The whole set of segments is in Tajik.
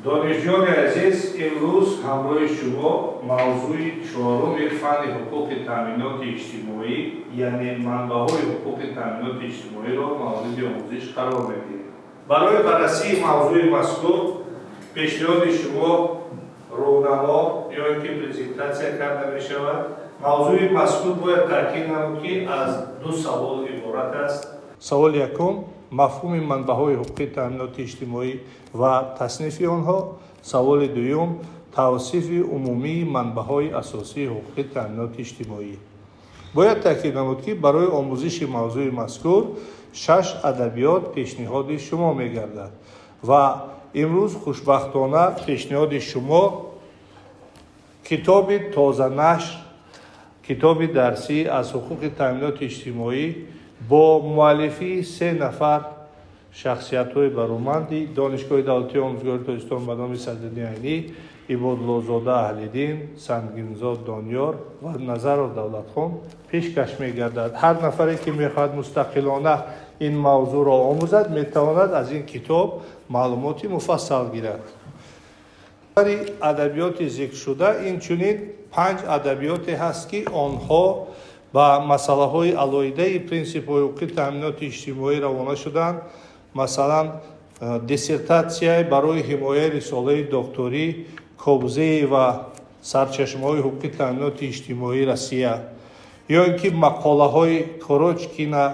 Донишҷӯёни азиз, имрӯз ҳамроҳи шумо мавзӯи чоруми фанни ҳуқуқи таъминоти иҷтимоӣ, яъне манбаъҳои ҳуқуқи таъминоти иҷтимоиро мавриди омӯзиш қарор медиҳем. Барои баррасии мавзӯи мазкур пешниҳоди шумо рӯнамо ё ин ки презентатсия карда мешавад. Мавзӯи мазкур, бояд таъкид намуд, ки аз ду савол иборат аст. Саволи якум: мафҳуми манбаъҳои ҳуқуқи таъминоти иҷтимоӣ ва таснифи онҳо. Саволи дуюм: тавсифи умумии манбаъҳои асосии ҳуқуқи таъминоти иҷтимоӣ. Бояд таъкид намуд, ки барои омӯзиши мавзӯи мазкур шаш адабиёт пешниҳоди шумо мегардад ва имрӯз хушбахтона пешниҳоди шумо китоби тозанашр, китоби дарсӣ аз ҳуқуқи таъминоти иҷтимоӣ бо муаллифии се нафар шахсиятҳои бароманди Донишгоҳи давлатии омӯзгории Тоҷикистон ба номи Садриддин Айнӣ: Ибодуллозода Аҳлиддин, Сангинзод Дониёр ва Назаров Давлатхон пешкаш мегардад. Ҳар нафаре, ки мехоҳад мустақилона ин мавзӯъро омӯзад, метавонад аз ин китоб маълумоти муфассал гирад. Адабиёти зикршуда инчунин панҷ адабиёте ҳаст, ки онҳо ба масъалаҳои алоҳидаи принсипҳои ҳуқуқи таъминоти иҷтимоӣ равона шуданд. Масалан, диссертатсияи барои ҳимояи рисолаи докторӣ Кобзеева «Сарчашмаҳои ҳуқуқи таъминоти иҷтимоии Россия» ё ин ки мақолаҳои Корочкина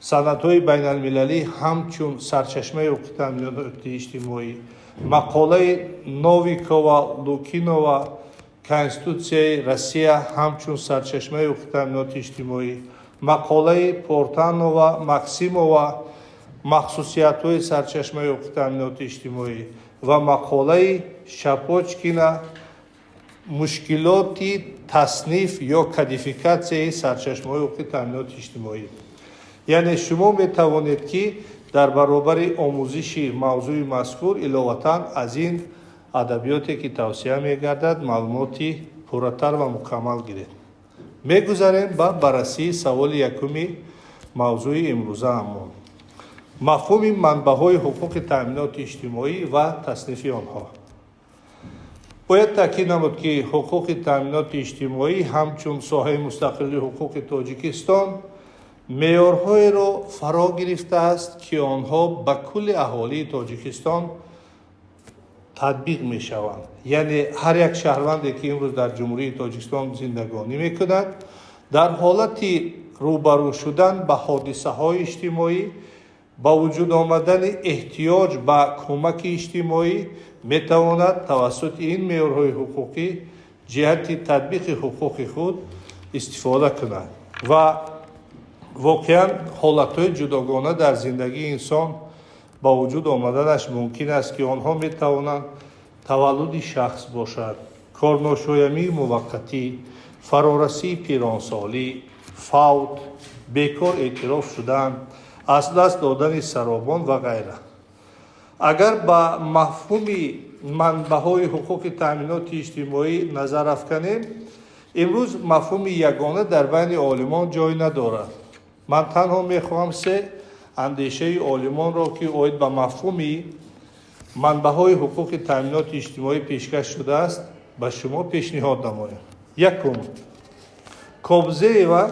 «Санадҳои байналмилалӣ ҳамчун сарчашмаи ҳуқуқи таъминоти иҷтимоӣ», мақолаи Новикова Лукинова «Конститутсияи Россия ҳамчун сарчашмаи ҳуқуқи таъминоти иҷтимоӣ», мақолаи Портанова Максимова «Махсусиятҳои сарчашмаи ҳуқуқи таъминоти иҷтимоӣ» ва мақолаи Шапочкина «Мушкилоти тасниф ё кодификатсияи сарчашмаҳои ҳуқуқи таъминоти иҷтимоӣ». Яъне шумо метавонед, ки дар баробари омӯзиши мавзӯи мазкур иловатан аз ин адабиёте, ки тавсия мегардад, маълумоти пурратар ва мукаммал гиред. Мегузарем ба баррасии саволи якуми мавзӯи имрӯзаамон: мафҳуми манбаъҳои ҳуқуқи таъминоти иҷтимоӣ ва таснифи онҳо. Бояд таъкид намуд, ки ҳуқуқи таъминоти иҷтимоӣ ҳамчун соҳаи мустақили ҳуқуқи Тоҷикистон меъёрҳоеро фаро гирифтааст, ки онҳо ба кулли аҳолии Тоҷикистон татбиқ мешаванд. Яъне ҳар як шаҳрванде, ки имрӯз дар Ҷумҳурии Тоҷикистон зиндагонӣ мекунад, дар ҳолати рӯбарӯ шудан ба ҳодисаҳои иҷтимоӣ, ба вуҷуд омадани эҳтиёҷ ба кӯмаки иҷтимоӣ, метавонад тавассути ин меъёрҳои ҳуқуқӣ ҷиҳати татбиқи ҳуқуқи худ истифода кунад. Ва воқеан ҳолатҳои ҷудогона дар зиндагии инсон ба вуҷуд омаданаш мумкин аст, ки онҳо метавонанд таваллуди шахс бошад, корношоямии муваққатӣ, фарорасии пиронсолӣ, фавт, бекор эътироф шудан, аз даст додани саробон ва ғайра. Агар ба мафҳуми манбаъҳои ҳуқуқи таъминоти иҷтимоӣ назар афканем, имрӯз мафҳуми ягона дар байни олимон ҷой надорад. Ман танҳо мехоҳам се андешаи олимонро, ки оид ба мафҳуми манбаъҳои ҳуқуқи таъминоти иҷтимоӣ пешкаш шудааст, ба шумо пешниҳод намоям. Якум: Кобзеева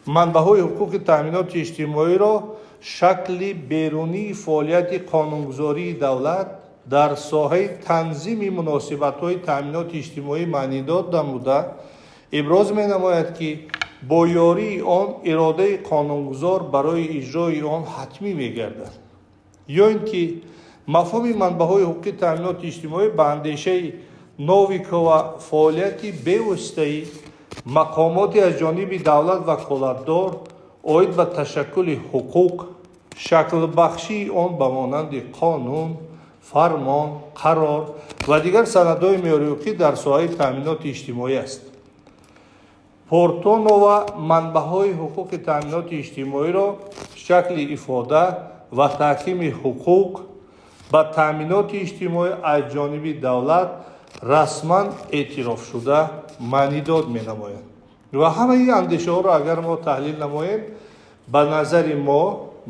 манбаъҳои ҳуқуқи таъминоти иҷтимоиро шакли берунии фаъолияти қонунгузории давлат дар соҳаи танзими муносибатҳои таъминоти иҷтимоӣ маънидод намуда, иброз менамояд, ки бо ёрии он иродаи қонунгузор барои иҷрои он ҳатмӣ мегардад. Ё ин ки мафҳуми манбаъҳои ҳуқуқи таъминоти иҷтимоӣ ба андешаи Новикова фаъолияти бевоситаи мақомоти аз ҷониби давлат ваколатдор оид ба ташаккули ҳуқуқ, шаклбахшии он ба монанди қонун, фармон, қарор ва дигар санадҳои меъёриҳуқуқӣ дар соҳаи таъминоти иҷтимоӣ аст. Портонова манбаъҳои ҳуқуқи таъминоти иҷтимоиро шакли ифода ва таҳкими ҳуқуқ ба таъминоти иҷтимоӣ аз ҷониби давлат расман эътирофшуда маънидод менамояд. Ва ҳамаи андешаҳоро агар мо таҳлил намоем, ба назари мо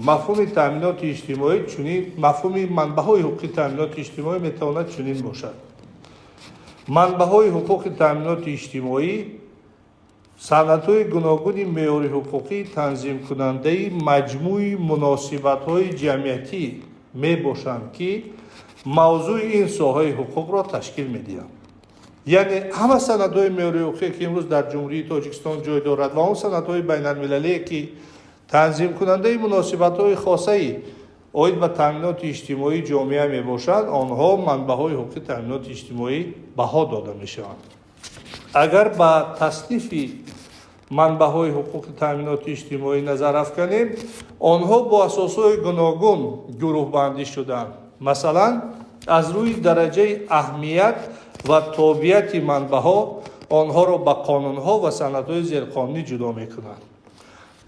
Мафҳуми таъминоти иҷтимоӣ чунин, мафҳуми манбаъҳои ҳуқуқи таъминоти иҷтимоӣ метавонад чунин бошад. Манбаъҳои ҳуқуқи таъминоти иҷтимоӣ санадҳои гуногуни меъёри ҳуқуқӣ, танзимкунандаи маҷмӯи муносибатҳои ҷамъиятӣ мебошанд, ки мавзӯи ин соҳаи ҳуқуқро ташкил медиҳанд. Яъне ҳама санадҳои меъёри ҳуқуқе, ки имрӯз дар Ҷумҳурии Тоҷикистон ҷой дорад, ва он санадҳои байналмилалие, ки танзимкунандаи муносибатҳои хосаи оид ба таъминоти иҷтимоии ҷомеа мебошанд, онҳо манбаъҳои ҳуқуқи таъминоти иҷтимоӣ баҳо дода мешаванд. Агар ба таснифи манбаъҳои ҳуқуқи таъминоти иҷтимоӣ назар афканем, онҳо бо асосҳои гуногун гурӯҳбандӣ шуданд. Масалан, аз рӯи дараҷаи аҳамият ва тобеияти манбаъҳо онҳоро ба қонунҳо ва санадҳои зерқонунӣ ҷудо мекунанд.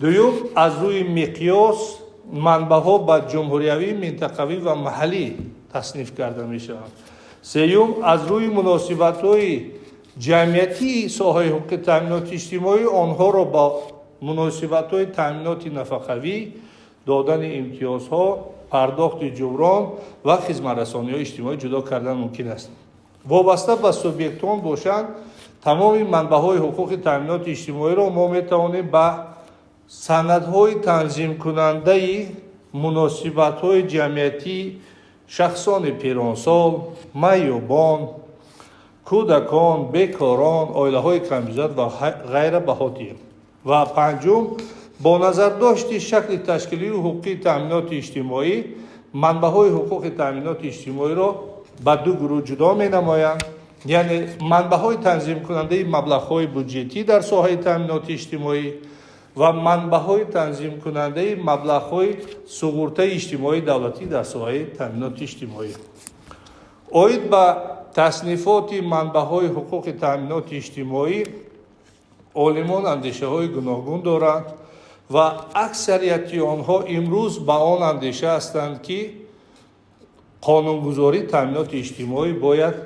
Дуюм, аз рӯи миқёс манбаъҳо ба ҷумҳуриявӣ, минтақавӣ ва маҳаллӣ тасниф карда мешаванд. Сеюм, аз рӯи муносибатҳои ҷамъиятии соҳаи ҳуқуқи таъминоти иҷтимоӣ онҳоро ба муносибатҳои таъминоти нафақавӣ, додани имтиёзҳо, пардохти ҷуброн ва хизматрасониҳои иҷтимоӣ ҷудо кардан мумкин аст. Вобаста ба субъектон бошанд, тамоми манбаъҳои ҳуқуқи таъминоти иҷтимоиро мо метавонем ба санадҳои танзимкунандаи муносибатҳои ҷамъиятии шахсони пиронсол, маъюбон, кӯдакон, бекорон, оилаҳои камбизоат ва ғайра баҳо диҳем. Ва панҷум, бо назардошти шакли ташкилию ҳуқуқии таъминоти иҷтимоӣ манбаъҳои ҳуқуқи таъминоти иҷтимоиро ба ду гурӯҳ ҷудо менамоянд, яъне манбаъҳои танзимкунандаи маблағҳои буҷетӣ дар соҳаи таъминоти иҷтимоӣ ва манбаъҳои танзимкунандаи маблағҳои суғуртаи иҷтимоии давлатӣ дар соҳаи таъминоти иҷтимоӣ. Оид ба таснифоти манбаъҳои ҳуқуқи таъминоти иҷтимоӣ олимон андешаҳои гуногун доранд ва аксарияти онҳо имрӯз ба он андеша ҳастанд, ки қонунгузории таъминоти иҷтимоӣ бояд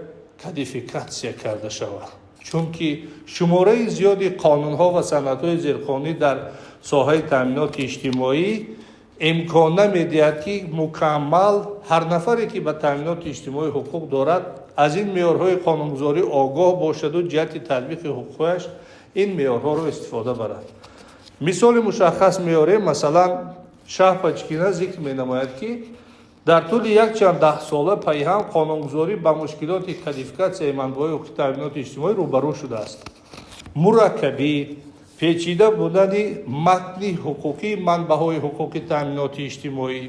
кодификатсия карда шавад, чунки шумораи зиёди қонунҳо ва санадҳои зерқонунӣ дар соҳаи таъминоти иҷтимоӣ имкон намедиҳад, ки мукаммал ҳар нафаре, ки ба таъминоти иҷтимоӣ ҳуқуқ дорад, аз ин меъёрҳои қонунгузорӣ огоҳ бошаду ҷиҳати татбиқи ҳуқуқҳояш ин меъёрҳоро истифода барад. Мисоли мушаххас меорем. Масалан, Шаҳпачкина зикр менамояд, ки дар тӯли якчанд даҳсола пайҳам қонунгузорӣ ба мушкилоти кодификатсияи манбаъҳои ҳуқуқи таъминоти иҷтимоӣ рӯбарӯ шудааст. Мураккабӣ, печида будани матни ҳуқуқии манбаъҳои ҳуқуқи таъминоти иҷтимоӣ,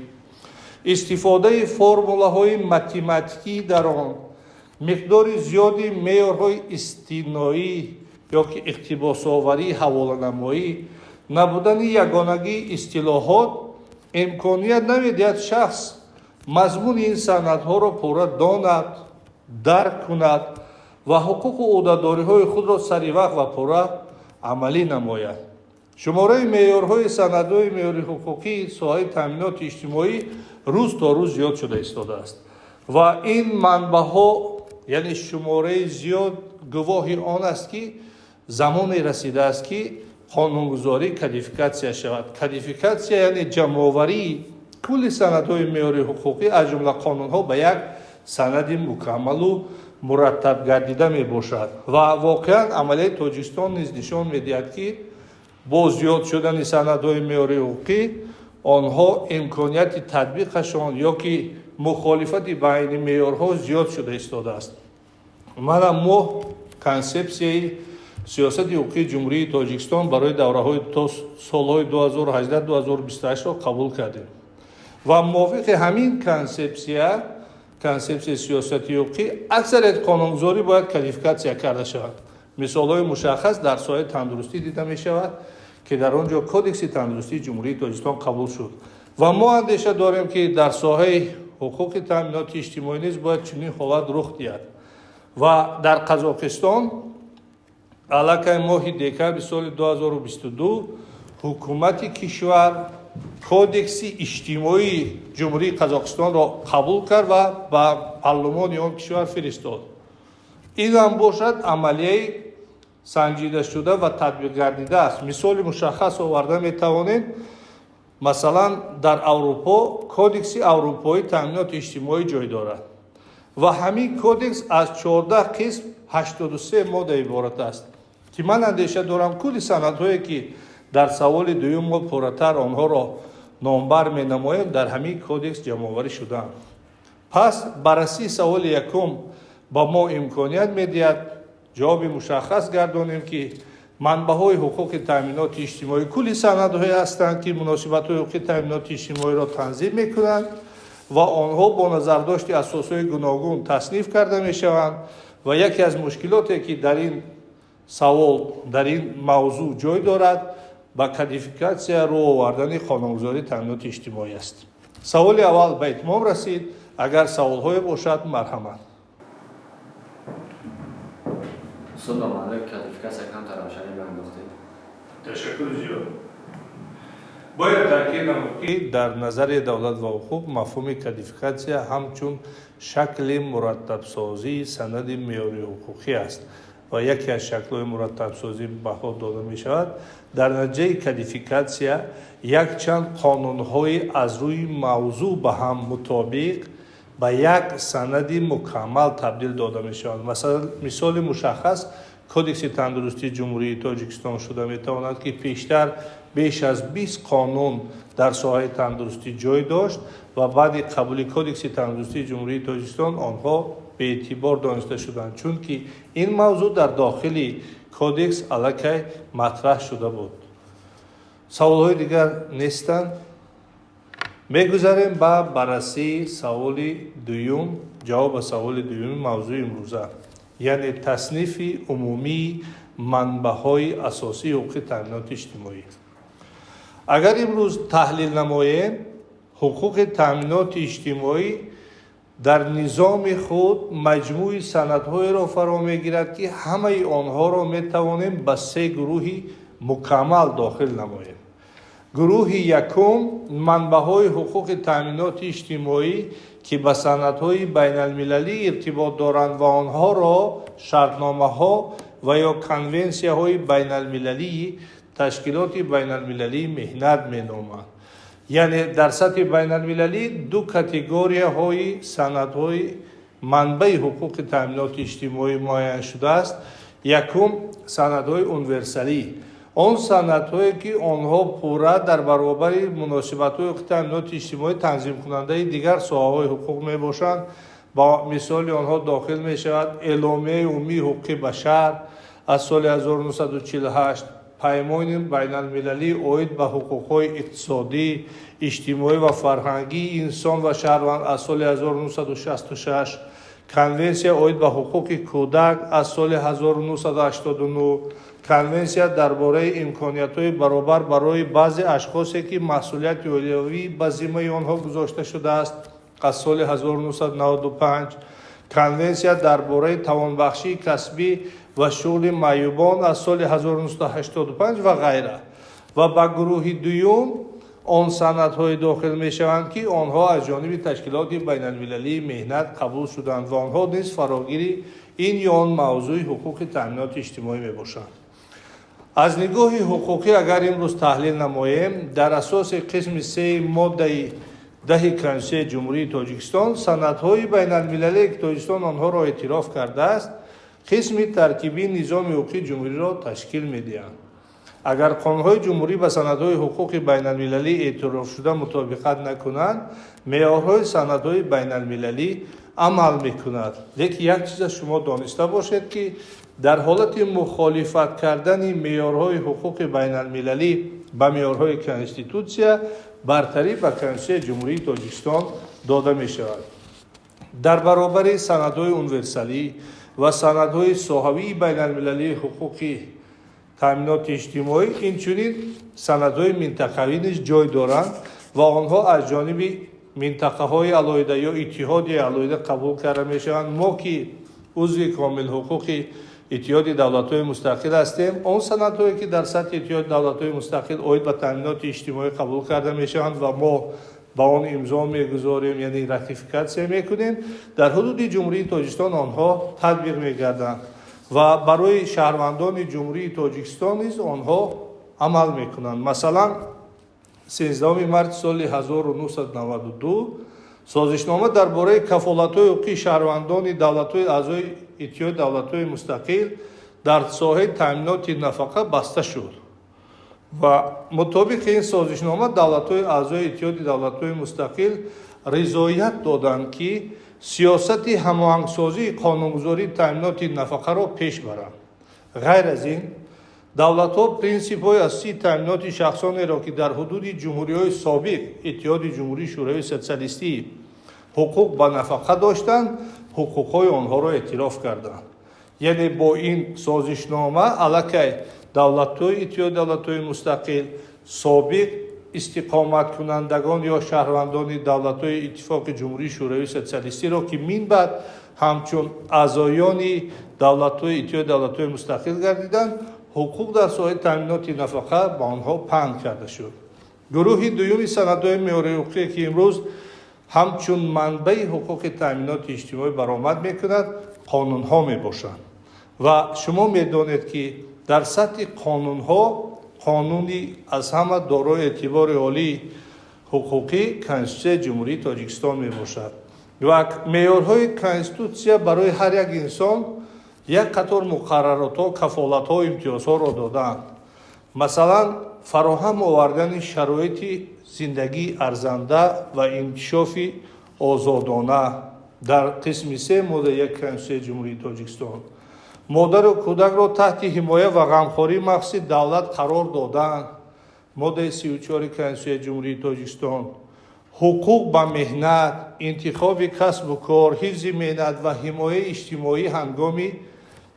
истифодаи формулаҳои математикӣ дар он, миқдори зиёди меъёрҳои истиноӣ ё ки иқтибосоварӣ, ҳаволанамоӣ, набудани ягонагии истилоҳот имконият намедиҳад шахс мазмуни ин санадҳоро пурра донад, дарк кунад ва ҳуқуқу ӯҳдадориҳои худро сари вақт ва пурра амалӣ намояд. Шумораи меъёрҳои санадҳои меъёри ҳуқуқии соҳаи таъминоти иҷтимоӣ рӯз то рӯз зиёд шуда истодааст ва ин манбаъҳо, яъне шумораи зиёд, гувоҳи он аст, ки замоне расидааст, ки қонунгузорӣ кодификатсия шавад. Кодификатсия яъне ҷамъоварии кулли санадҳои меъёри ҳуқуқӣ, аз ҷумла қонунҳо, ба як санади мукаммалу мураттаб гардида мебошад. Ва воқеан амалияи Тоҷикистон низ нишон медиҳад, ки бо зиёд шудани санадҳои меъёри ҳуқуқӣ онҳо имконияти татбиқашон ё ки мухолифати байни меъёрҳо зиёд шуда истодааст. Мана, мо консепсияи сиёсати ҳуқуқии Ҷумҳурии Тоҷикистон барои давраҳои то солҳои 2018-2028-ро қабул кардем ва мувофиқи ҳамин консепсия, консепсияи сиёсати ҳуқуқӣ, аксарияти қонунгузорӣ бояд кодификатсия карда шавад. Мисолҳои мушаххас дар соҳаи тандурустӣ дида мешавад, ки дар он ҷо Кодекси тандурустии Ҷумҳурии Тоҷикистон қабул шуд ва мо андеша дорем, ки дар соҳаи ҳуқуқи таъминоти иҷтимоӣ низ бояд чунин ҳолат рух диҳад. Ва дар Қазоқистон аллакай моҳи декабри соли 2022 ҳукумати кишвар Кодекси иҷтимоии Ҷумҳурии Қазоқистонро қабул кард ва ба парлумони он кишвар фиристод. Инам бошад амалияи санҷидашуда ва татбиқгардида аст. Мисоли мушаххас оварда метавонем. Масалан, дар Аврупо Кодекси аврупоии таъминоти иҷтимоӣ ҷой дорад ва ҳамин кодекс аз 14 қисм, 83 модда иборат аст, ки ман андеша дорам, кулли санадҳое, ки дар саволи дуюм мо пурратар онҳоро номбар менамоем, дар ҳамин кодекс ҷамъоварӣ шудаанд. Пас баррасии саволи якум ба мо имконият медиҳад ҷавоби мушаххас гардонем, ки манбаъҳои ҳуқуқи таъминоти иҷтимоӣ кулли санадҳое ҳастанд, ки муносибатҳои ҳуқуқи таъминоти иҷтимоиро танзим мекунанд ва онҳо бо назардошти асосҳои гуногун тасниф карда мешаванд. Ва яке аз мушкилоте, ки дар ин савол, дар ин мавзӯъ ҷой дорад, ба кодификатсия рӯ овардани қонунгузории таъминоти иҷтимоӣ аст. Саволи аввал ба итмом расид. Агар саволҳое бошад, марҳамат. Устод, ба маънои кодификатсия камтар равшанӣ меандохтед? Ташаккури зиёд. Бояд таъкид намуд, ки дар назари давлат ва ҳуқуқ мафҳуми кодификатсия ҳамчун шакли мураттабсозии санади меъёрии ҳуқуқӣ аст ва яке аз шаклҳои мураттабсозӣ баҳо дода мешавад. Дар натиҷаи кодификатсия якчанд қонунҳои аз рӯи мавзӯъ ба ҳам мутобиқ ба як санади мукаммал табдил дода мешаванд. Масалан, мисоли мушаххас Кодекси тандурустии Ҷумҳурии Тоҷикистон шуда метавонад, ки пештар беш аз 20 қонун дар соҳаи тандурустӣ ҷой дошт ва баъди қабули Кодекси тандурустии Ҷумҳурии Тоҷикистон онҳо беэътибор дониста шуданд, чунки ин мавзӯъ дар дохили кодекс аллакай матраҳ шуда буд. Саволҳои дигар нестанд. Мегузарем ба баррасии саволи дуюм, ҷавоб ба саволи дуюми мавзӯи имрӯза, яъне таснифи умумии манбаъҳои асосии ҳуқуқи таъминоти иҷтимоӣ. Агар имрӯз таҳлил намоем, ҳуқуқи таъминоти иҷтимоӣ дар низоми худ маҷмӯи санадҳоеро фаро мегирад, ки ҳамаи онҳоро метавонем ба се гурӯҳи мукаммал дохил намоем. Гурӯҳи якум: манбаъҳои ҳуқуқи таъминоти иҷтимоӣ, ки ба санадҳои байналмилалӣ иртибот доранд ва онҳоро шартномаҳо ва ё конвенсияҳои байналмилалии Ташкилоти байналмилалии меҳнат меноманд. Яъне дар сатҳи байналмилалӣ ду категорияҳои санадҳои манбаи ҳуқуқи таъминоти иҷтимоӣ муайян шудааст. Якум: санадҳои универсалӣ, он санадҳое, ки онҳо пурра дар баробари муносибатҳои ҳуқуқи таъминоти иҷтимоӣ танзимкунандаи дигар соҳаҳои ҳуқуқ мебошанд. Ба мисоли онҳо дохил мешавад Эъломияи умумии ҳуқуқи башар аз соли 1948, Паймони байналмилалӣ оид ба ҳуқуқҳои иқтисодӣ, иҷтимоӣ ва фарҳангии инсон ва шаҳрванд аз соли 1966, Конвенсия оид ба ҳуқуқи кӯдак аз соли 1989, Конвенсия дар бораи имкониятҳои баробар барои баъзе ашхосе, ки масъулияти оилавӣ ба зиммаи онҳо гузошта шудааст, аз соли 1995, Конвенсия дар бораи тавонбахшии касбӣ ва шуғли маъюбон аз соли 1985 ва ғайра. Ва ба гурӯҳи дуюм он санадҳое дохил мешаванд, ки онҳо аз ҷониби Ташкилоти байналмилалии меҳнат қабул шуданд ва онҳо низ фарогири ин ё он мавзӯи ҳуқуқи таъминоти иҷтимоӣ мебошанд. Аз нигоҳи ҳуқуқӣ агар имрӯз таҳлил намоем, дар асоси қисми сеи моддаи 10-и Конститутсияи Ҷумҳурии Тоҷикистон, санадҳои байналмилалие, ки Тоҷикистон онҳоро эътироф кардааст, қисми таркибии низоми ҳуқуқии ҷумҳуриро ташкил медиҳанд. Агар қонунҳои ҷумҳурӣ ба санадҳои ҳуқуқи байналмилалӣ эътирофшуда мутобиқат накунанд, меъёрҳои санадҳои байналмилалӣ амал мекунад. Лекин як чиза шумо дониста бошед, ки дар ҳолати мухолифат кардани меъёрҳои ҳуқуқи байналмилалӣ ба меъёрҳои Конститутсия, бартарӣ ба Конститутсияи Ҷумҳурии Тоҷикистон дода мешавад. Дар баробари санадҳои универсалӣ ва санадҳои соҳавии байналмилалии ҳуқуқи таъминоти иҷтимоӣ, инчунин санадҳои минтақавӣ низ ҷой доранд ва онҳо аз ҷониби минтақаҳои алоҳида ё иттиҳодияи алоҳида қабул карда мешаванд. Мо, ки узви комилҳуқуқи Иттиҳоди давлатҳои мустақил ҳастем, он санадҳое, ки дар сатҳи Иттиҳоди давлатҳои мустақил оид ба таъминоти иҷтимоӣ қабул карда мешаванд ва мо ба он имзо мегузорем, яъне ратификатсия мекунем, дар ҳудуди Ҷумҳурии Тоҷикистон онҳо татбиқ мегарданд ва барои шаҳрвандони Ҷумҳурии Тоҷикистон низ онҳо амал мекунанд. Масалан, 13 марти соли 1992 созишнома дар бораи кафолатҳои ҳуқуқии шаҳрвандони давлатҳои аъзои Иттиҳоди давлатҳои мустақил дар соҳаи таъминоти нафақа баста шуд ва мутобиқи ин созишнома давлатҳои аъзои Иттиҳоди давлатҳои мустақил ризоят доданд, ки сиёсати ҳамоҳангсозии қонунгузории таъминоти нафақаро пеш баранд. Ғайр аз ин, давлатҳо принсипҳои асосии таъминоти шахсонеро, ки дар ҳудуди ҷумҳуриҳои собиқ Иттиҳоди Ҷумҳурии Шӯравии Социалистӣ ҳуқуқ ба нафақа доштанд, ҳуқуқҳои онҳоро эътироф карданд. Яъне бо ин созишнома аллакай давлатҳои Иттиҳоди давлатҳои мустақил собиқ истиқоматкунандагон ё шаҳрвандони давлатҳои Иттифоқи Ҷумҳурии Шӯравии Социалистиро, ки минбаъд ҳамчун аъзоёни давлатҳои Иттиҳоди давлатҳои мустақил гардиданд, ҳуқуқ дар соҳаи таъминоти нафақа ба онҳо паҳн карда шуд. Гурӯҳи дуюми санадҳои меъёрии ҳуқуқе, ки имрӯз ҳамчун манбаи ҳуқуқи таъминоти иҷтимоӣ баромад мекунад, қонунҳо мебошанд. Ва шумо медонед, ки дар сатҳи қонунҳо қонуни аз ҳама дорои эътибори олии ҳуқуқӣ Конститутсияи Ҷумҳурии Тоҷикистон мебошад. Ва меъёрҳои Конститутсия барои ҳар як инсон як қатор муқарраротҳо, кафолатҳо, имтиёзҳоро додаанд. Масалан, фароҳам овардани шароити зиндагии арзанда ва инкишофи озодона дар қисми 3 моддаи 1 Конститутсияи Ҷумҳурии Тоҷикистон, модару кӯдакро таҳти ҳимоя ва ғамхории махсуси давлат қарор додан, моддаи 34 Конститутсияи Ҷумҳурии Тоҷикистон, ҳуқуқ ба меҳнат, интихоби касбу кор, ҳифзи меҳнат ва ҳимояи иҷтимоӣ ҳангоми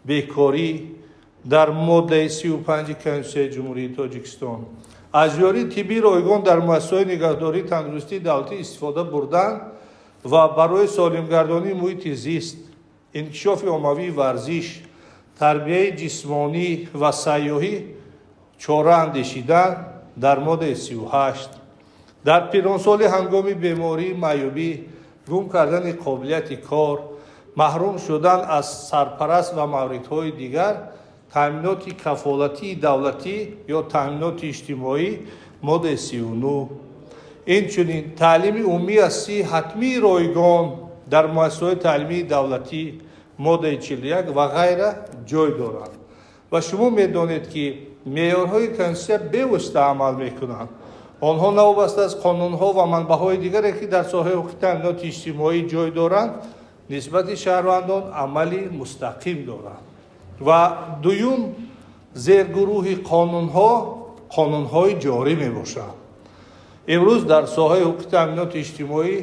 бекорӣ дар моддаи 35 Конститутсияи Ҷумҳурии Тоҷикистон, аз ёрии тиббии ройгон дар муассисаҳои нигаҳдории тандурустии давлатӣ истифода бурдан ва барои солимгардонии муҳити зист, инкишофи оммавии варзиш, тарбияи ҷисмонӣ ва сайёҳӣ чора андешидан дар моддаи 38, дар пиронсолӣ ҳангоми бемории маъюбӣ, гум кардани қобилияти кор, маҳрум шудан аз сарпараст ва мавридҳои дигар таъминоти кафолатии давлатӣ ё таъминоти иҷтимоӣ, моддаи 39, инчунин таълими умумии асосии ҳатмии ройгон дар муассисаҳои таълимии давлатӣ, моддаи 41 ва ғайра ҷой доранд. Ва шумо медонед, ки меъёрҳои Конститутсия бевосита амал мекунанд. Онҳо новобаста аз қонунҳо ва манбаъҳои дигаре, ки дар соҳаи ҳуқуқи таъминоти иҷтимоӣ ҷой доранд, нисбати шаҳрвандон амали мустақим доранд. Ва дуюм зергурӯҳи қонунҳо қонунҳои ҷорӣ мебошанд. Имрӯз дар соҳаи ҳуқуқи таъминоти иҷтимоӣ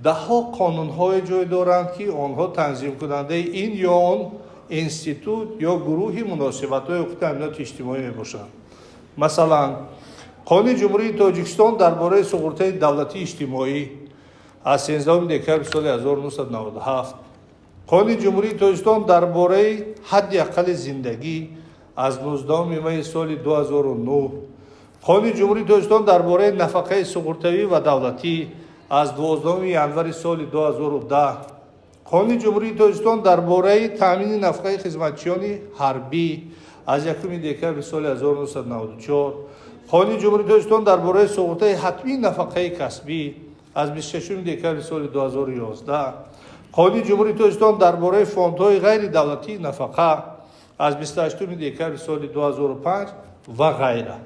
даҳҳо қонунҳое ҷой доранд, ки онҳо танзимкунандаи ин ё он институт ё гурӯҳи муносибатҳои ҳуқуқи таъминоти иҷтимоӣ мебошанд. Масалан, Қонуни Ҷумҳурии Тоҷикистон дар бораи суғуртаи давлатии иҷтимоӣ аз 13 декабри соли 1997, Қонуни Ҷумҳурии Тоҷикистон дар бораи ҳадди аққали зиндагӣ аз 19 майи соли 2009, Қонуни Ҷумҳурии Тоҷикистон дар бораи нафақаи суғуртавӣ ва давлатӣ аз 12 январи соли 2010, Қонуни Ҷумҳурии Тоҷикистон дар бораи таъмини нафақаи хизматчиёни ҳарбӣ аз 1 декабри соли 1994, Қонуни Ҷумҳурии Тоҷикистон дар бораи суғуртаи ҳатмии нафақаи касбӣ аз 26 декабри соли 2011, Қонуни Ҷумҳурии Тоҷикистон дар бораи фондҳои ғайридавлатии нафақа аз 28 декабри соли 2005 ва ғайра.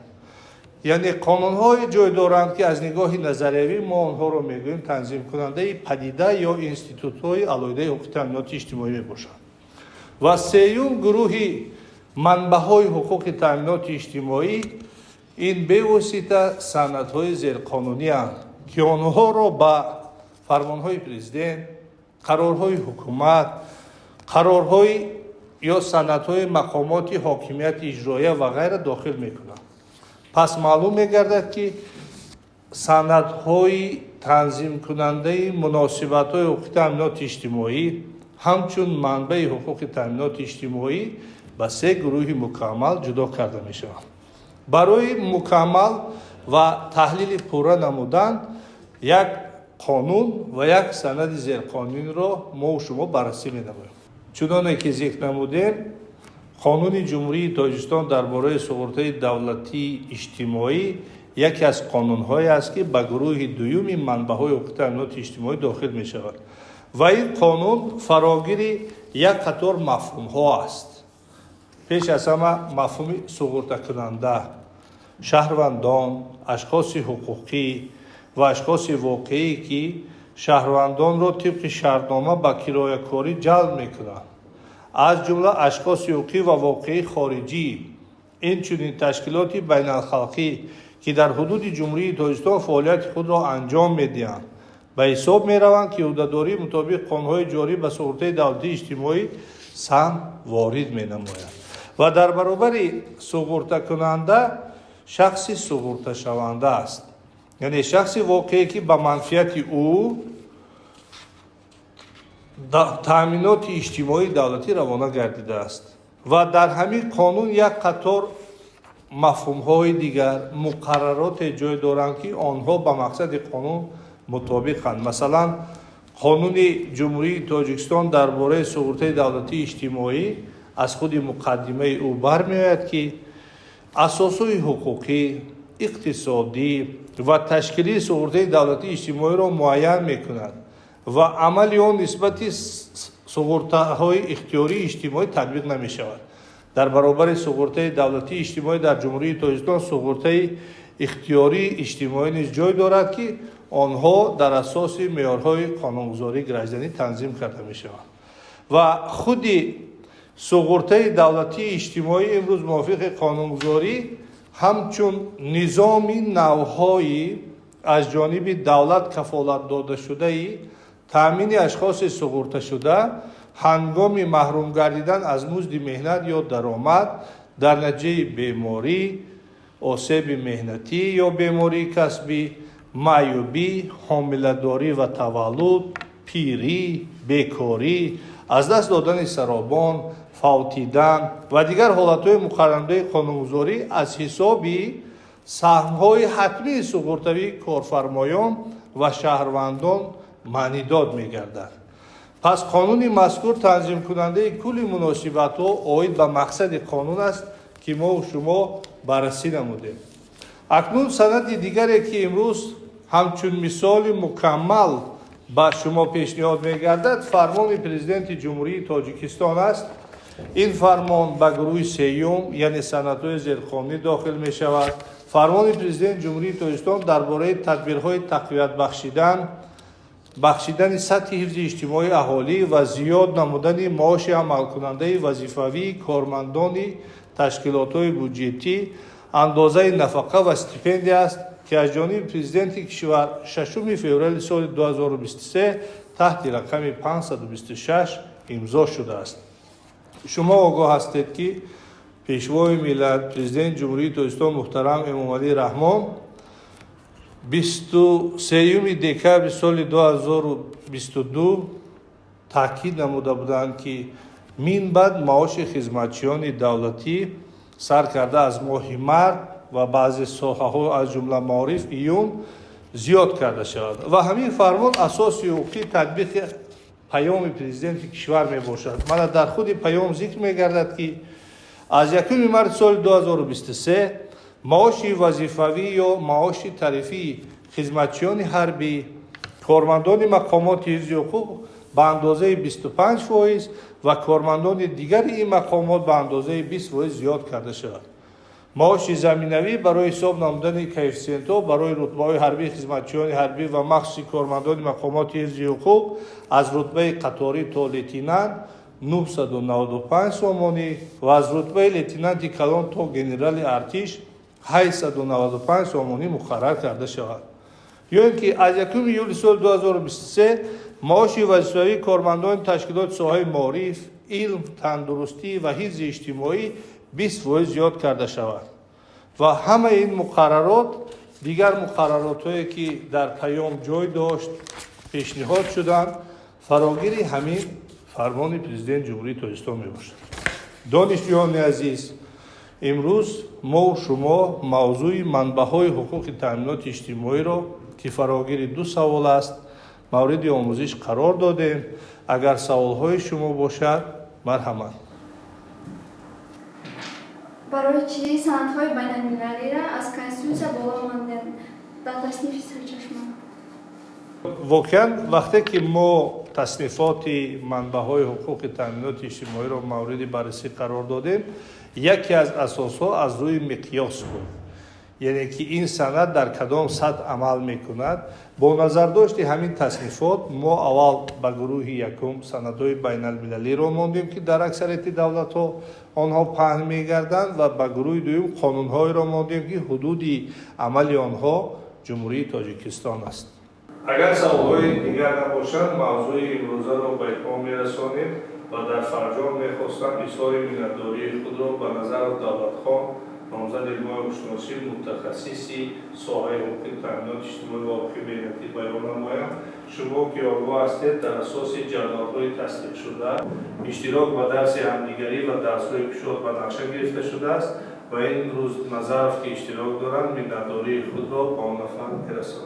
Яъне қонунҳое ҷой доранд, ки аз нигоҳи назариявӣ мо онҳоро мегӯем танзимкунандаи падида ё институтҳои алоҳидаи ҳуқуқи таъминоти иҷтимоӣ мебошанд. Ва сеюм гурӯҳи манбаъҳои ҳуқуқи таъминоти иҷтимоӣ ин бевосита санадҳои зерқонунианд, ки онҳоро ба фармонҳои президент, қарорҳои ҳукумат, қарорҳои ё санадҳои мақомоти ҳокимияти иҷроия ва ғайра дохил мекунанд. Пас маълум мегардад, ки санадҳои танзимкунандаи муносибатҳои ҳуқуқи таъминоти иҷтимоӣ ҳамчун манбаи ҳуқуқи таъминоти иҷтимоӣ ба се гурӯҳи мукаммал ҷудо карда мешаванд. Барои мукаммал ва таҳлили пурра намудан як қонун ва як санади зерқонуниро мо шумо баррасӣ менамоем. Чуноне ки зикр намудем, Қонуни Ҷумҳурии Тоҷикистон дар бораи суғуртаи давлатии иҷтимоӣ Яке аз қонунҳое аст, ки ба гурӯҳи дуюми манбаъҳои ҳуқуқи таъминоти иҷтимоӣ дохил мешавад ва ин қонун фарогири як қатор мафҳумҳо аст. Пеш аз ҳама мафҳуми суғуртакунанда, шаҳрвандон, ашхоси ҳуқуқӣ ва ашхоси воқеӣ, ки шаҳрвандонро тибқи шартнома ба кироякорӣ ҷалб мекунанд, аз ҷумла ашхоси ҳуқуқӣ ва воқеии хориҷӣ, инчунин ташкилоти байналхалқӣ, ки дар ҳудуди Ҷумҳурии Тоҷикистон фаъолияти худро анҷом медиҳанд, ба ҳисоб мераванд, ки ӯҳдадории мутобиқ қонунҳои ҷорӣ ба суғуртаи давлатии иҷтимоӣ саҳм ворид менамояд. Ва дар баробари суғуртакунанда шахси суғурташаванда аст, яъне шахси воқеӣ, ки ба манфиати ӯ таъминоти иҷтимоии давлатӣ равона гардидааст. Ва дар ҳамин қонун як қатор мафҳумҳои дигар, муқаррароте ҷой доранд, ки онҳо ба мақсади қонун мутобиқанд. Масалан, Қонуни Ҷумҳурии Тоҷикистон дар бораи суғуртаи давлатии иҷтимоӣ аз худи муқаддимаи ӯ бармеояд, ки асосҳои ҳуқуқӣ, иқтисодӣ ва ташкилии суғуртаи давлатии иҷтимоиро муайян мекунад ва амали он нисбати суғуртаҳои ихтиёрии иҷтимоӣ татбиқ намешавад. Дар баробари суғуртаи давлатии иҷтимоӣ дар Ҷумҳурии Тоҷикистон суғуртаи ихтиёрии иҷтимоӣ низ ҷой дорад, ки онҳо дар асоси меъёрҳои қонунгузории гражданӣ танзим карда мешаванд. Ва худи суғуртаи давлатии иҷтимоӣ имрӯз мувофиқи қонунгузорӣ ҳамчун низоми навҳои аз ҷониби давлат кафолат додашудаи таъмини ашхоси суғурташуда ҳангоми маҳрум гардидан аз музди меҳнат ё даромад дар натиҷаи беморӣ, осеби меҳнатӣ ё бемории касбӣ, маъюбӣ, ҳомиладорӣ ва таваллуд, пирӣ, бекорӣ, аз даст додани саробон, фавтидан ва дигар ҳолатҳои муқаррарнамудаи қонунгузорӣ аз ҳисоби саҳмҳои ҳатмии суғуртавии корфармоён ва шаҳрвандон маънидод мегардад. Пас қонуни мазкур танзимкунандаи кулли муносибатҳо оид ба мақсади қонун аст, ки мо шумо баррасӣ намудем. Акнун санади дигаре, ки имрӯз ҳамчун мисоли мукаммал ба шумо пешниҳод мегардад, фармони Президенти Ҷумҳурии Тоҷикистон аст. Ин фармон ба гурӯҳи сеюм, яъне санадҳои зерқонунӣ дохил мешавад. Фармони Президенти Ҷумҳурии Тоҷикистон дар бораи тадбирҳои тақвият бахшидани сатҳи ҳифзи иҷтимоии аҳолӣ ва зиёд намудани маоши амалкунандаи вазифавии кормандони ташкилотҳои буҷетӣ, андозаи нафақа ва стипендия аст, ки аз ҷониби Президенти кишвар 6 феврали соли 2023 таҳти рақами 526 имзо шудааст. Шумо огоҳ ҳастед, ки Пешвои миллат, Президенти Ҷумҳурии Тоҷикистон муҳтарам Эмомалӣ Раҳмон 23 декабри соли 2022 таъкид намуда буданд, ки мин баъд маоши хизматчиёни давлатӣ сар карда аз моҳи март ва баъзе соҳаҳо, аз ҷумла маориф, июн зиёд карда шавад. Ва ҳамин фармон асоси ҳуқуқии татбиқи паёми Президенти кишвар мебошад. Мана, дар худи паём зикр мегардад, ки аз 1 марти соли 2023 маоши вазифавӣ ё маоши тарифии хизматчиёни ҳарбӣ, кормандони мақомоти ҳифзи ҳуқуқ ба андозаи 25% ва кормандони дигари ин мақомот ба андозаи 20% зиёд карда шавад. Маоши заминавӣ барои ҳисоб намудани коэффисиентҳо барои рутбаҳои ҳарбии хизматчиёни ҳарбӣ ва махсуси кормандони мақомоти ҳифзи ҳуқуқ аз рутбаи қаторӣ то лейтенант 995 сомонӣ ва аз рутбаи лейтенанти калон то генерали артиш 895 сомонӣ муқаррар карда шавад. Ё ин ки аз 1 июли соли 2023 маоши вазифавии кормандони ташкилоти соҳаи маориф, илм, тандурустӣ ва ҳифзи иҷтимоӣ 20% зиёд карда шавад. Ва ҳамаи ин муқаррарот, дигар муқарраротҳое, ки дар паём ҷой дошт, пешниҳод шуданд, фарогири ҳамин фармони Президенти Ҷумҳурии Тоҷикистон мебошад. Донишҷӯёни азиз, имрӯз мо шумо мавзӯи манбаъҳои ҳуқуқи таъминоти иҷтимоиро, ки фарогири ду савол аст, мавриди омӯзиш қарор додем. Агар саволҳои шумо бошад, марҳамат. Барои чӣ санадҳои байналмилалиро аз Конститутсия боло мондем дар таснифи сарчашма? Воқеан, вақте ки мо таснифоти манбаъҳои ҳуқуқи таъминоти иҷтимоиро мавриди баррасӣ қарор додем, яке аз асосҳо аз рӯи миқёс буд, яъне ки ин санад дар кадом сатҳ амал мекунад. Бо назардошти ҳамин таснифот мо аввал ба гурӯҳи якум санадҳои байналмилалиро мондем, ки дар аксарияти давлатҳо онҳо паҳн мегарданд, ва ба гурӯҳи дуюм қонунҳоеро мондем, ки ҳудуди амали онҳо Ҷумҳурии Тоҷикистон аст. Агар саволҳои дигар набошанд, мавзӯи имрӯзаро ба итмом мерасонем ва дар фарҷом мехостам изҳори миннатдории худро ба Назаров Давлатхон, номзади илмҳои ҳуқуқшиносӣ, мутахассиси соҳаи ҳуқуқи таъминоти иҷтимоӣ ва ҳуқуқи меҳнатӣ баён намоям. Шумо ки огоҳ ҳастед, дар асоси ҷадвалҳои тасдиқшуда иштирок ба дарси ҳамдигарӣ ва дарсҳои кушод ба нақша гирифта шудааст ва ин рӯз Назаров, ки иштирок доранд, миннатдории худро ба он нафар мерасонам.